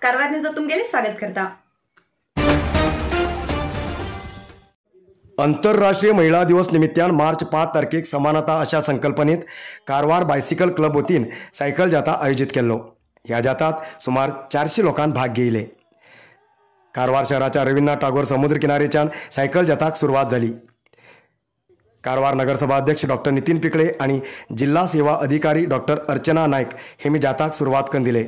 कारवार न्यूजात तुमगेले स्वागत करता. आंतरराष्ट्रीय महिला दिवस निमित्तान मार्च 5 तारखेक समानता अशा संकल्पनेत कारवार बायसिकल क्लब वतीन सायकल जाता आयोजित केल्लो. ह्या जातात सुमार 400 लोकांक भाग घेयले. कारवार शहराच्या रवींद्रनाथ टागोर समुद्र किनारेच्यान सायकल जाताक सुरवात जाली. कारवार नगरसभा अध्यक्ष डॉक्टर नितीन पिकळे आणि जिल्हा सेवा अधिकारी डॉक्टर अर्चना नाईक हेमी जाताक सुरवात करून दिले.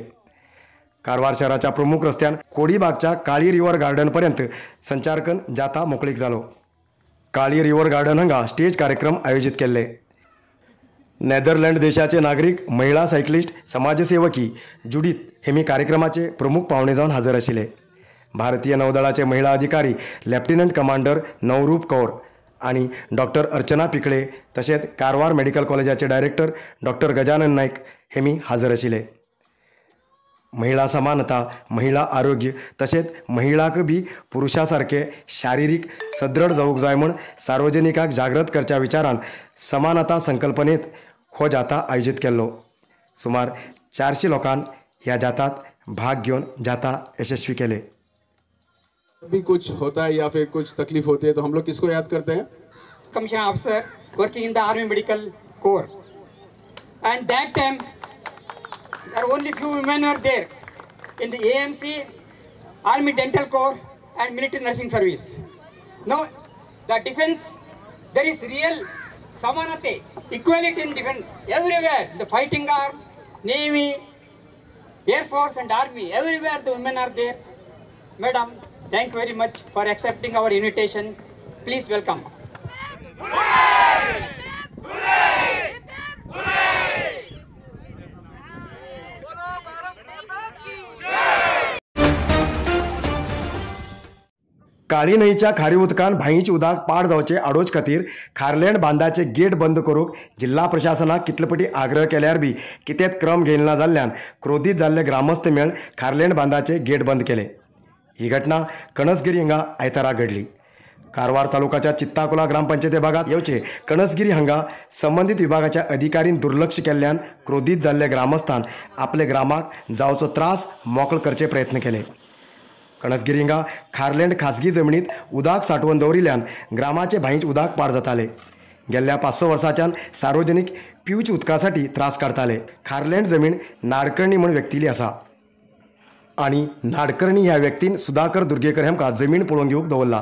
कारवार शहराच्या प्रमुख रस्त्यान कोडीबागच्या काळी रिवर गार्डनपर्यंत संचारकन जाता मोकळीक जालो. काळी रिवर गार्डन हांगा स्टेज कार्यक्रम आयोजित केल्ले. नेदरलँड देशाचे नागरीक, महिला सायकलिस्ट, समाजसेवकी जुडीत हेमी कार्यक्रमाचे प्रमुख पावणे जावन हजर आशिल्ले. भारतीय नौदळाचे महिला अधिकारी लेफ्टिनंट कमांडर नवरूप कौर आणि डॉक्टर अर्चना पिकळे तसेच कारवार मेडिकल कॉलेजाचे डायरेक्टर डॉक्टर गजानन नाईक हेमी हजर आशिल्ले. महिला समानता, महिला आरोग्य तसेच महिलाक बी पुरुषा सारखे शारीरिक सदृढ जावंक जाय म्हूण सार्वजनिकाक जागृत करच्या विचारान समानता संकल्पनेत हो जाता आयोजित केल्लो. सुमार 400 लोकांक ह्या जातात भाग घेवन जाता यशस्वी केले. भी कुछ होता है या फिर कुछ तकलीफ होती है तो हम लोग किसको याद करते हैं? Commission officer working in the army medical corps, and that time there only few women were there in the AMC, army dental corps and military nursing service. Now the defence, there is real samanate, equality in defence everywhere. The fighting arm, navy, air force and army, everywhere the women are there. Madam, thank you very much for accepting our invitation. Please welcome. काळी न्हंयच्या खारी उदकान भाईच उदक पाड जावचे आडोच खातीर Kharland बांदाचे get बंद करूंक जिल्हा प्रशासनाक कितले पटी आग्रह केल्यार बी कितेंच क्रम घेयना जाल्ल्यान क्रोधीत जाल्ले ग्रामस्थ मेळ खारलँड बांदाचे गेट बंद केले. ही घटना कणसगिरी हांगा आयतारा घडली. कारवार तालुकाच्या चित्ताकोला ग्रामपंचायती भागात येवचे कणसगिरी हांगा संबंधित विभागाच्या अधिकारीन दुर्लक्ष केल्ल्यान क्रोधीत जाल्ले ग्रामस्थान आपले ग्रामाक जावचो त्रास मोकळ करचे प्रयत्न केले. कणसगिरी हांगा खारलँड खासगी जमनीत उदक साठोवन दवरिल्ल्यान ग्रामाचे भाईच उदक पाड जाताले. गेल्ल्या 500 वर्सांच्यान सार्वजनिक पिवच्या उदकासाठी त्रास काडटाले. खारलँड जमीन नाडकर्णी म्हूण व्यक्तीली आसा आनी नाडकर्णी ह्या व्यक्तीन सुधाकर दुर्गेकर हेमकां जमीन पळोवन घेवंक दवरला.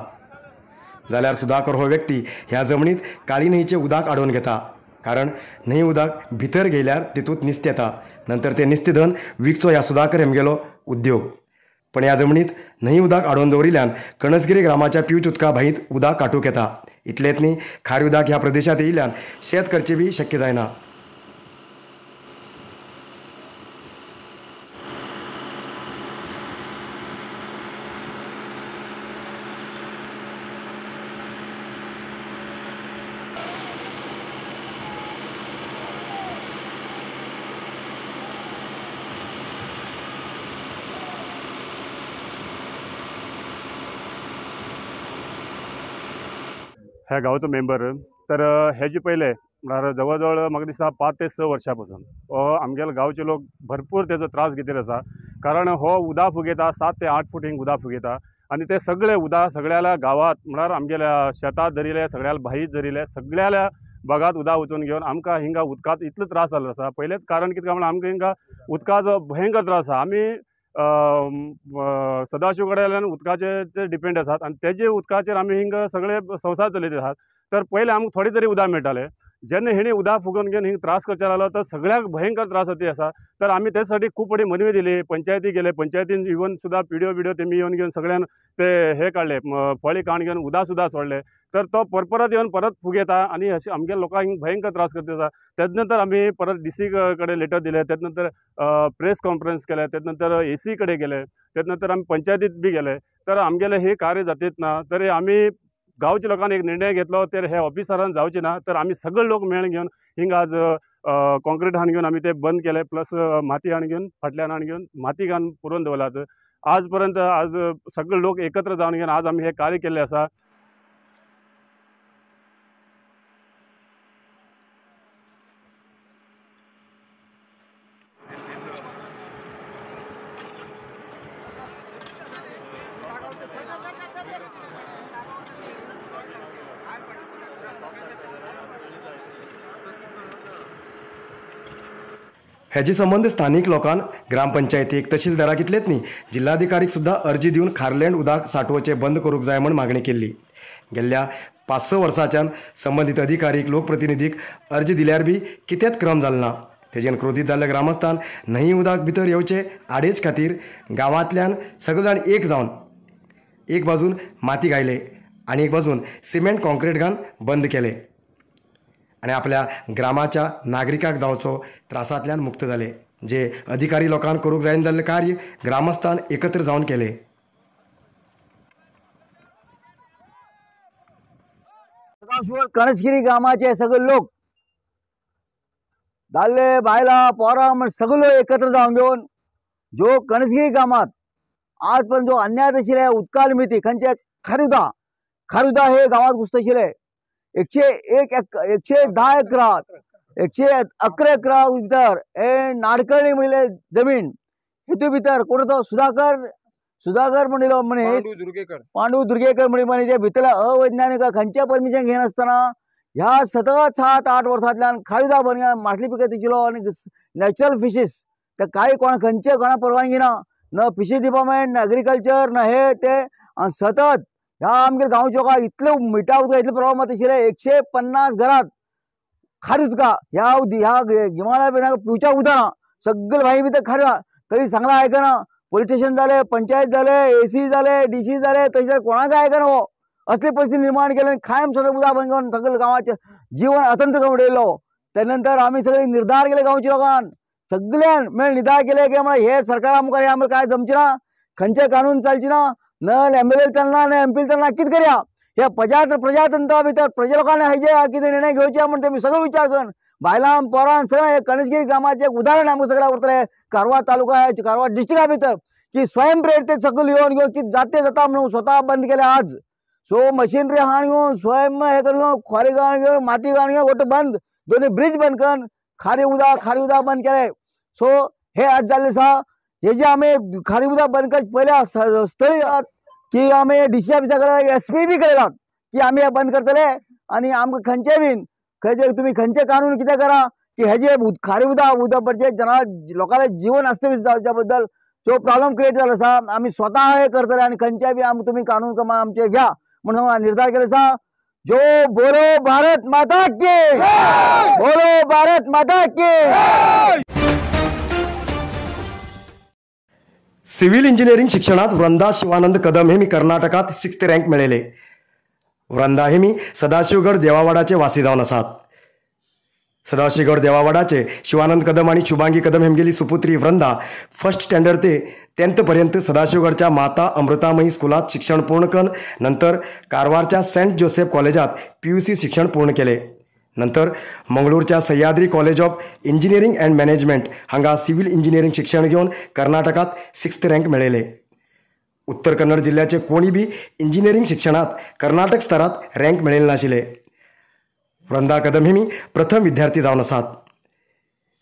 जाल्यार सुधाकर हो व्यक्ती ह्या जमनीत काळी न्हंयचें उदक आडोवन घेता, कारण न्हंय उदक भितर घेयल्यार तितूंत निस्तें येता, नंतर तें निस्तें धन विकचो ह्या सुधाकर हेमगेलो उद्योग. पण ह्या जमनीत न्हंय उदक आडोवन दवरिल्ल्यान कणसगिरी ग्रामाच्या पिवच उदका भाईत उदक काटूंक येता. इतलेंच न्ही, खारी उदक ह्या प्रदेशांत येयल्ल्यान शेत करचें बी शक्य जायना. ह्या गांवचो मेंबर तर हेजे पयले म्हळ्यार जवळ जवळ म्हाका दिसता 5 ते 6 वर्सां पासून हो आमगेले गांवचे लोक भरपूर तेजो त्रास घेतिल्लो आसा. कारण हो उदक फुगयता, 7 ते 8 फूट हिंग उदक फुगयता आनी ते सगळे उदक सगळ्याल्या गांवांत म्हळ्यार आमगेल्या शेतांत धरिल्ले, सगळ्या भाईत धरिल्ले, सगळ्याल्या बागांत उदक वचून घेवन आमकां हिंगा उदकाचो इतलो त्रास जाल्लो आसा. पयलेच कारण कितें काय म्हळ्यार आमकां हिंगा उदकाचो भयंकर त्रास आसा. आमी सदाशिव कडेन उदकाचेर डिपेंड आसात आनी तेजे उदकाचेर आमी हिंगा सगळे संवसार चलयत आसात. तर पयलें आमकां थोडे तरी उदक मेळटालें, जेन्ना हेणी उदक फुगोवन घेवन हिंगा त्रास करचे लागलो तर सगळ्याक भयंकर त्रास जाती आसा. तर आमी तेज साठी खूब फावटी मनवी दिली, पंचायती गेले, पंचायतीन इवन सुद्दां पिडियो बिडियो तेमी येवन घेवन सगळ्यान ते हे काडले, फळी काण घेवन उदक सुद्दां सोडले. तर तो परपरत येवन परत फुगयता आनी अशें आमगे लोकांक भयंकर त्रास करता आसा. तेज नंतर आमी परत डीसी कडेन लेटर दिले, तेज नंतर प्रेस कॉन्फरन्स केले, तेज नंतर एसी कडेन गेले, तेज नंतर आमी पंचायतीत बी गेले. तर आमगेले हे कार्य जातीत ना तरी आमी गांवच्या लोकांनी एक निर्णय घेतलो तर हे ऑफिसरान जावचे ना, तर आमी सगळे लोक मेळून घेवन हिंगा आज कॉन्क्रीट हाडून घेवन आमी ते बंद केले, प्लस माती हाडून घेवन फाटल्यान हाडून घेवन माती घालून पुरोवन दवरलात. आज पर्यंत आज सगळे लोक एकत्र जावन घेवन आज आमी हे कार्य केल्लें आसा. हेजे संबंद स्थानीक लोकांक ग्रामपंचायतीक तहसीलदाराक इतलेच न्ही जिल्हाधिकारीक सुद्दां अर्जी दिवन खारलेंड उदक सांठोवचें बंद करूंक जाय म्हूण मागणी केल्ली. गेल्ल्या 5-6 वर्सांच्यान संबंदीत अधिकारीक लोकप्रतिनिधीक अर्जी दिल्यार बी कितेंच क्रम जालो ना. तेजेन क्रोधीत जाल्ल्या ग्रामस्थान न्हंय उदक भितर येवचे आडेच खातीर गांवांतल्यान सगळे जाण एक जावन एक बाजून माती घायले आनी एक बाजून सिमेंट कॉन्क्रीट घालून बंद केले आनी आपल्या ग्रामाच्या नागरिकाक जावचो त्रासांतल्यान मुक्त जाले. जे अधिकारी लोकांक करूंक जायना जाल्लें कार्य ग्रामस्थान एकत्र जावन केले. कणसगिरी गामाचे सगळे लोक दादले बायलां पोरां म्हण सगळे एकत्र जावन घेवन जो कणसगिरी गामात आज पर्यंत जो अन्याय आशिल्ले उदका निमित्ती खंयचे खारुदा खारुदा हे गांवात घुसत आशिल्ले 110 एकरा 111 एकरा भितर हे नाडकर्णी म्हणले जमीन हेतू भितर कोण तो सुधाकर सुधाकर म्हणिल्लो मनीस पांडू दुर्गेकर म्हणी मनीस भितरले अवैज्ञानिक खंयचे परमिशन घेनासतना ह्या सतत 7-8 वर्सांतल्यान खारुदा बन माटली पिकत आशिल्लो आनी नॅचरल फिशीस ते कांय कोण खंयचे कोणा परवानगी ना, न फिशी डिपार्टमेंट न एग्रीकल्चर न हे ते. आनी सतत ह्या आमगे गांवच्या लोकांक इतले मिठा उदक इतले प्रॉब्लम आशिल्ले 150 घरात खारी उदका ह्या ह्या गिमाळ्या बी पिवच्या उदक ना, सगळे भाई भितर खारी तरी सांगला आयकना. पोलीस स्टेशन जाले, पंचायत जाले, एसी जाले, डीसी जाले, तशें कोणाक आयकना. हो असली परिस्थिती निर्माण केली आनी कायम सगळें उदक बंद करून सगळें गांवाचें जीवन अतंत्र करून उडयलो. त्या नंतर आमी सगळे निर्धार केले गांवच्या लोकांन सगळ्यान मेळ निर्धार केले की म्हळ्यार हे सरकारा मुखार हे आमकां काय जमचें ना, खंयचे कानून चलचे ना, न एम एल ए चलना न एम पी चलना, कितें करया. ह्या प्रजातंत्रा भितर प्रजा लोकांनी हेजे कितें निर्णय घेवचे म्हण तेमी सगळो विचार करून बायलां पोरां सगळें हे कणसगिरी ग्रामाचें एक उदाहरण आमकां सगळ्याक उरतलें कारवार तालुका कारवार डिस्ट्रिक्टा भितर की स्वयंप्रेरित सगळें येवन घेवन कितें जाते जाता म्हणून स्वता बंद केलें आज. सो मशिनरी हाण घेवन स्वयं हे करून खोरी घाण घेवन माती घाण घेवन वट्ट बंद, दोनी ब्रिज बंद करून खारी उदक बंद केलें. सो हे आज जाल्लें आसा. हे जे आमी खारी उदक बंद करचे पयल्या स्थळी की आमी डी सी ऑफिसा कडेन एस पी बी कळयलां की आमी हे बंद करतले आनी आमकां खंयचे बीन खंयचे तुमी खंयचे कानून कितें करा की हेजे खारी उदक उदक पडचे जना लोकांचें जीवन अस्तव्यस्त जावच्या बद्दल जो प्रॉब्लम क्रिएट जालो आसा आमी स्वता हे करतले आनी खंयचे बी आमी तुमी कानून प्रमाण आमचे घ्या म्हणून निर्धार केले आसा. जो बोलो भारत माता की, बोलो भारत माता की. सिव्हिल इंजिनिअरिंग शिक्षणात वृंदा शिवानंद कदम हे मी कर्नाटकात 6th rank मेळयले. वृंदा हे मी सदाशिवगड देवावाडाचे वासी जावन आसात. सदाशिवगड देवावाडाचे शिवानंद कदम आणि शुभांगी कदम हेमगेली सुपुत्री वृंदा फर्स्ट स्टँडर्ड ते 10th पर्यंत सदाशिवगडच्या माता अमृतामयी स्कुलात शिक्षण पूर्ण करून नंतर कारवारच्या सेंट जोसेफ कॉलेजात PUC शिक्षण पूर्ण केले. नंतर मंगळूरच्या Sahyadri college of engineering and management हांगा सिव्हिल इंजिनिअरिंग शिक्षण घेवन कर्नाटकात 6th rank मेळयले. उत्तर कन्नड जिल्ह्याचे कोणी बी इंजिनिअरिंग शिक्षणात कर्नाटक स्तरात रँक मेळयले नाशिल्ले. वृंदा कदम हे मी प्रथम विद्यार्थी जावन आसात.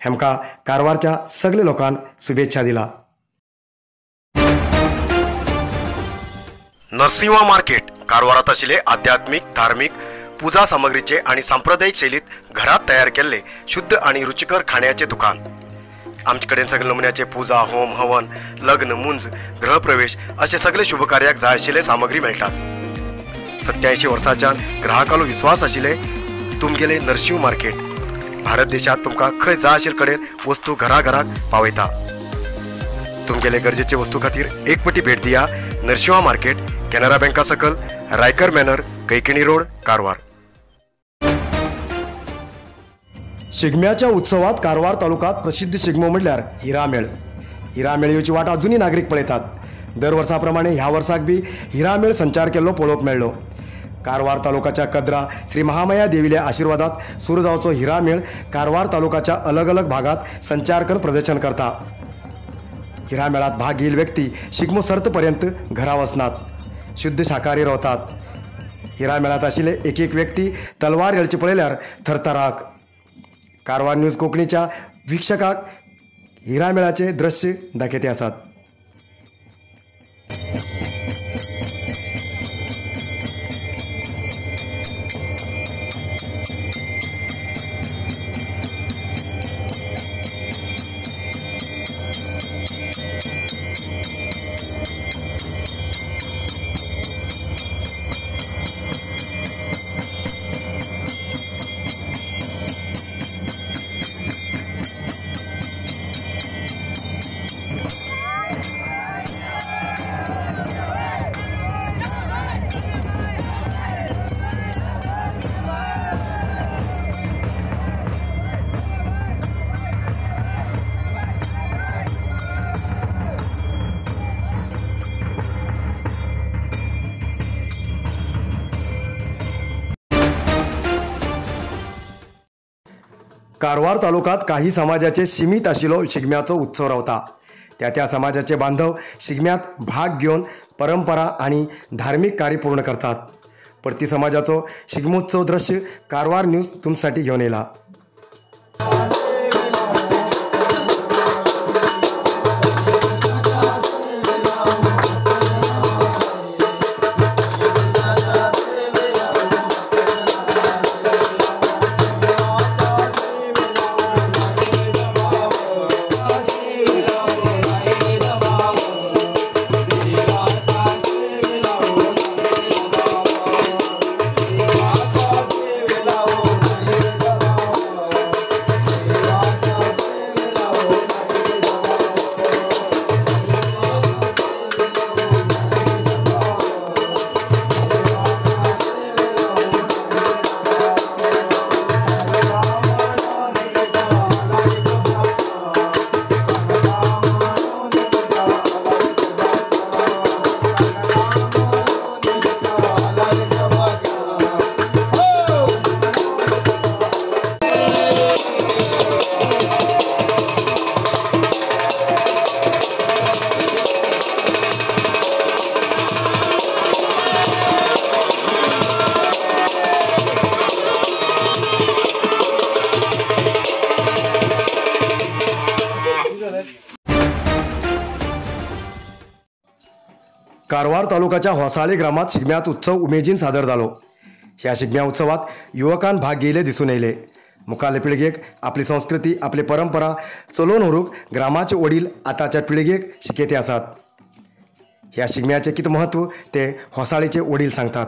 हेमकां कारवारच्या सगळे लोकांक शुभेच्छा दिला. नरसिंहा मार्केट कारवारात आशिल्ले आध्यात्मिक धार्मिक पूजा सामग्रीचे आणि सांप्रदायिक शैलीत घरात तयार केल्ले शुद्ध आणि रुचिकर खाण्याचे दुकान. आमचे कडेन सगळे नमुन्याचे पूजा, होम, हवन, लग्न, मुंज, गृहप्रवेश असे सगळे शुभकार्याक जाय आशिल्ले सामग्री मेळटात. 87 वर्सांच्यान ग्राहकालो विश्वास आशिल्ले तुमगेले नरसिंह मार्केट भारत देशात तुमकां खंय जाय आशिल्ले कडेन वस्तू घराघराक पावयता. तुमगेले गरजेचे वस्तू खातीर एक पटी भेट दिया नरसिंहा मार्केट, कॅनरा बँका सकल, रायकर मॅनर, कैकिणी रोड, कारवार. शिगम्याच्या उत्सवात कारवार तालुक्यात प्रसिद्ध शिगमो म्हणल्यार हिरामेळ. हिरामेळ येवची वाट अजुनूय नागरीक पळयतात. दर वर्साप्रमाणे ह्या वर्साक बी हिरामेळ संचार केल्लो पळोवंक मेळ्ळो. कारवार तालुक्याच्या कद्रा श्री महामाया देवील्या आशीर्वादात सुरू जावचो हिरामेळ कारवार तालुक्याच्या अलग अलग भागात संचार करून प्रदर्शन करता. हिरामेळात भाग घेईल व्यक्ती शिगमो सर्तपर्यंत घरा वचनात, शुद्ध शाकाहारी रावतात. हिरामेळात आशिल्ले एक एक व्यक्ती तलवार येळची पळयल्यार थरथराक. कारवार न्यूज कोंकणीच्या वीक्षकाक हिरामेळाचे दृश्य दाखयते आसात. कारवार तालुक्यात काही समाजाचे सीमित आशिल्लो शिगम्याचो उत्सव रावता. त्या त्या समाजाचे बांधव शिगम्यात भाग घेवन परंपरा आणि धार्मिक कार्य पूर्ण करतात. प्रति समाजाचो शिगमोत्सव दृश्य कारवार न्यूज तुमसाठी घेऊन येला. कारवार तालुक्याच्या होसाळे ग्रामात शिगम्यात उत्सव उमेदीन सादर जालो. ह्या शिगम्या उत्सवात युवकान भाग घेयले दिसून येयले. मुखारले पिळगेक आपली संस्कृती आपली परंपरा चलोवन व्हरूंक ग्रामाचे वडील आतांच्या पिळगेक शिकयते आसात. ह्या शिगम्याचें कितें म्हत्व ते होसाळेचे वडील सांगतात.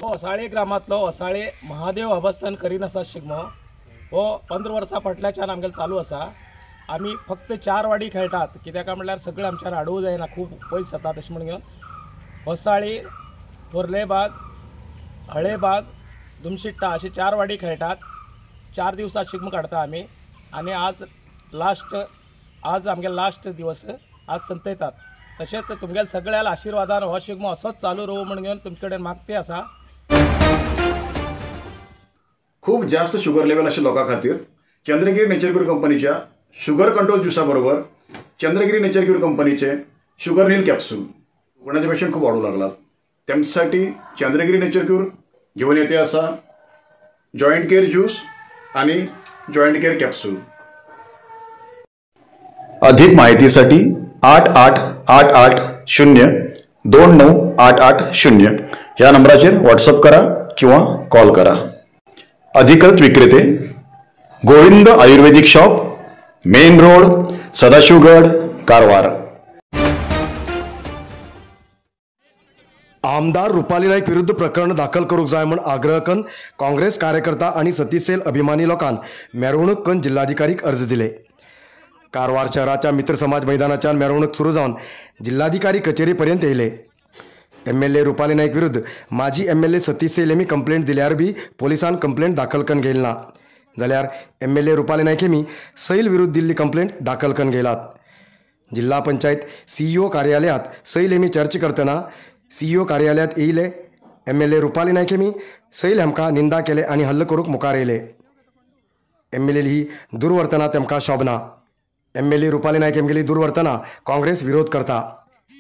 होसाळे ग्रामांतलो होसाळे महादेव अवस्थान करीन आसा शिगमो हो 15 वर्सां फाटल्याच्यान आमगेलो चालू आसा. आमी फक्त 4 वाडी खेळटात कित्याक म्हणल्यार सगळें आमच्यान हाडूं जायना, खूब पयस जाता. तशें म्हणून घेवन होसाळी, थोर्लेबाग, हळेबाग, दुमशिट्टा अशे 4 वाडी खेळटात. 4 दिवसां शिगमो काडटा आमी आनी आज लास्ट, आज आमगेलो लास्ट दिवस, आज संतयतात. तशेंच तुमगेल्या सगळ्या आशिर्वादान हो शिगमो असोच चालू रावूं म्हण घेवन तुमचे कडेन मागते आसा. खूप जास्त शुगर लेवल अशा लोकां खातीर चंद्रगिरी नेचर क्यूर कंपनीच्या शुगर कंट्रोल ज्युसा बरोबर चंद्रगिरी नेचर क्यूर कंपनीचे शुगर नील कॅप्सूल कोणाचे पेशंट खूप वाढू लागलात त्यांच्यासाठी चंद्रगिरी नेचर क्यूर घेऊन येते असा जॉईंट केअर ज्यूस आणि जॉईंट केअर कॅप्सूल. अधिक माहितीसाठी 8 8 8 8 0 2 9 8 8 0 या नंबराचेर व्हॉट्सअप करा किंवा कॉल करा. अधिकृत विक्रेते Govind Ayurvedic shop, main road, Sadashivgad, Karwar. आमदार रुपाली नाईक विरुद्ध प्रकरण दाखल करूंक जाय म्हूण आग्रह करून काँग्रेस कार्यकर्ता आनी सतीसेल अभिमानी लोकांन मेरवणूक करून जिल्हाधिकारीक अर्ज दिले. कारवार शहराच्या मित्र समाज मैदानाच्यान मेरवणूक सुरू जावन जिल्हाधिकारी कचेरी पर्यंत येयले. एमएलए रुपाली नाईक विरुद्ध माजी एमएलए सतीश सैल हेमी कंप्लेंट दिल्यार बी पोलिसान कंप्लेंट दाखल करून घेयली ना, जाल्यार एमएलए रुपाली नाईक हेमी सैल विरुद्ध दिल्ली कंप्लेंट दाखल करून घेयलात. जिल्हा पंचायत सीईओ कार्यालयात सैल हेमी चर्चा करतना सीईओ कार्यालयात येयले एमएलए रुपाली नायक हेमी सैल हेमकां निंदा केले आनी हल्लो करूंक मुखार येयले. एमएलए ही दुर्वर्तना तेमकां शोभना. एमएलए रुपाली नायक हेमगेली दुर्वर्तना काँग्रेस विरोध करता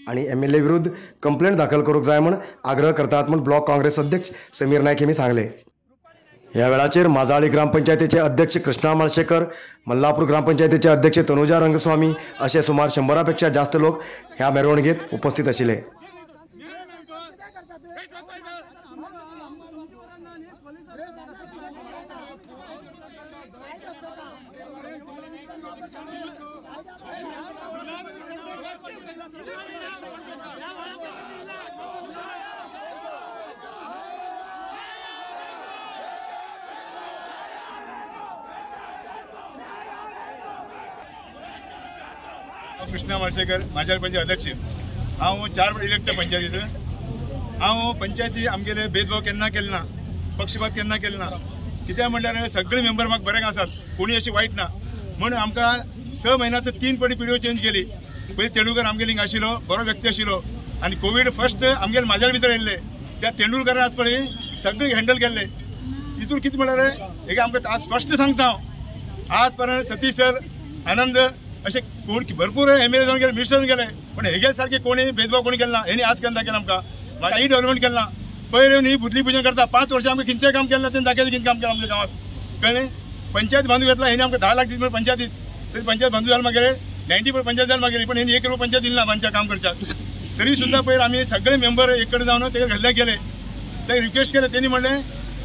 आनी एमएलए विरुद्ध कंप्लेंट दाखल करूंक जाय म्हूण आग्रह करतात म्हूण ब्लॉक काँग्रेस अध्यक्ष समीर नायक हेमी सांगले. ह्या वेळाचेर माजाळी ग्रामपंचायतीचे अध्यक्ष कृष्णा माळशेकर, मल्लापूर ग्रामपंचायतीचे अध्यक्ष तनुजा रंगस्वामी असे सुमार 100 पेक्षा जास्त लोक ह्या मिरवणुकीत उपस्थित आशिल्ले. कृष्णा माळशेकर माजाळ पंचायत अध्यक्ष. हांव 4 इलेक्ट पंचायतीत. हांव पंचायती आमगेले भेदभाव केन्ना केले ना, पक्षपात केन्ना केले ना. कित्याक म्हणल्यार सगळे मेंबर म्हाका बरे आसात, कोणी अशी वायट ना. म्हूण आमकां 6 म्हयन्यांत 3 पटी पिडिओ चेंज केली. पयलीं तेंडुलकर आमगेले हिंगा आशिल्लो, बरो व्यक्ती आशिल्लो आनी कोवीड फर्स्ट आमगेले माजाळ भितर येयल्ले त्या तेंडुलकरान आज पळय सगळें हँडल केल्लें. तितून कितें म्हणल्यार एक आमकां आज स्पश्ट सांगता हांव, आज पर्यंत सतीश सर, आनंद अशे कोण भरपूर एमएलए जावन गेले, मिनिस्टर जावन गेले, पण हेगे सारखे कोणी भेदभाव कोणी केला ना. हेणी आज केन्ना केला आमकां कांय डेव्हलपमेंट केला ना. पयर येवन ही बुदली पुजन करता, 5 वर्सां आमकां खंयचें काम केलें ना तेणें दाखयलें कितें काम केलां आमच्या गांवांत. कळ्ळें? पंचायत बांदून घेतला हेणी आमकां 10 लाख दिली पंचायतीत, तरी पंचायत बांदून जालें मागीर 90 पंचायत जालें मागीर, पण हेणी 1 रुपया पंचायत दिली ना पंचायत काम करच्याक. तरी सुद्दां पयर आमी सगळे मेंबर एक कडेन जावन तेका घरल्याक गेले, ते रिक्वेस्ट केले. तेणी म्हणलें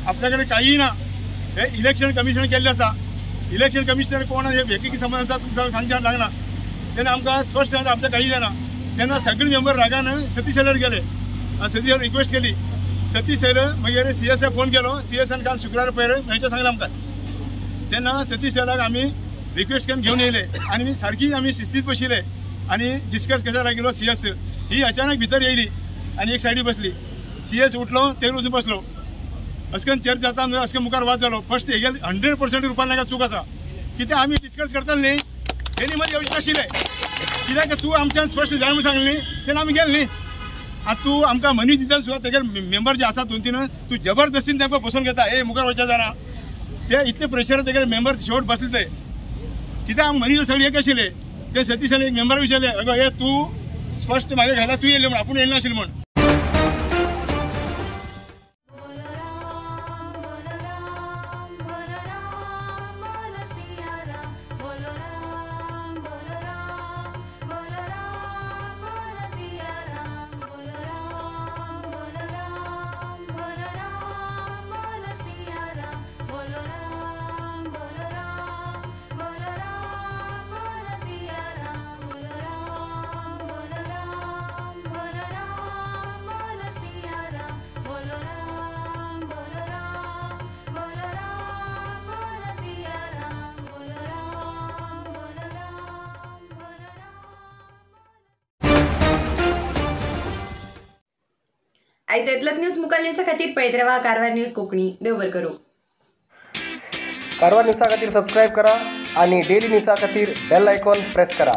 आपल्या कडेन कांय ना, हे इलेक्शन कमिशन केल्लें आसा, इलेक्शन कमिशनर कोण हे व्यक्ती संबंद आसा तुमकां सांगच्याक लागना. तेन्ना आमकां स्पश्ट सांगता आमकां काही जायना. तेन्ना सगळे मेंबर रागान सतीश सैलार गेले आनी सतीश सैल रिक्वेस्ट केली. सतीश सैल मागीर सी एस फोन केलो, सी एसान काल शुक्रार पयर मेळचें सांगलें आमकां. तेन्ना सतीश सैलाक आमी रिक्वेस्ट करून घेवन येयले आनी सारकी आमी शिस्तीत बशिल्ले आनी डिस्कस करपाक लागिल्लो. सी एस ही अचानक भितर येयली आनी एक सायडी बसली. सी एस उठलो, तेर वचून बसलो. अशें चर्च जाता अशें मुखार वाद जालो. फर्स्ट हेगेल 100% रुपान नाका चूक आसा. कित्याक आमी डिस्कस करताले न्ही, तेणी मदीं येवचें नाशिल्लें. कित्याक तूं आमच्यान स्पश्ट जाय म्हूण सांगलें न्ही, तेन्ना आमी गेले न्ही. आतां तूं आमकां मनी दितना सुद्दां तेगेले मेंबर जे आसा 2-3 तूं जबरदस्तीन तांकां बसोवन घेता, ए मुखार वचचें जाणा. ते इतले प्रेशर तेगेले मेंबर शेवट बसले ते. कित्याक आमी मनी सगळे एक आशिल्ले. ते सतीशान एक मेंबर विचारले, अगो हे तूं स्पश्ट म्हागे घाला तूं येयलें म्हूण, आपूण येयलें नाशिल्लें म्हूण. आयज इतलोच न्यूज मुखार न्यूजा खातीर पळयत रावा कारवार न्यूज कोंकणी. देव बरें करूं. कारवार न्यूजा खातीर सबस्क्रायब करा आणि डेली न्यूजा खातीर बेल आयकॉन प्रेस करा.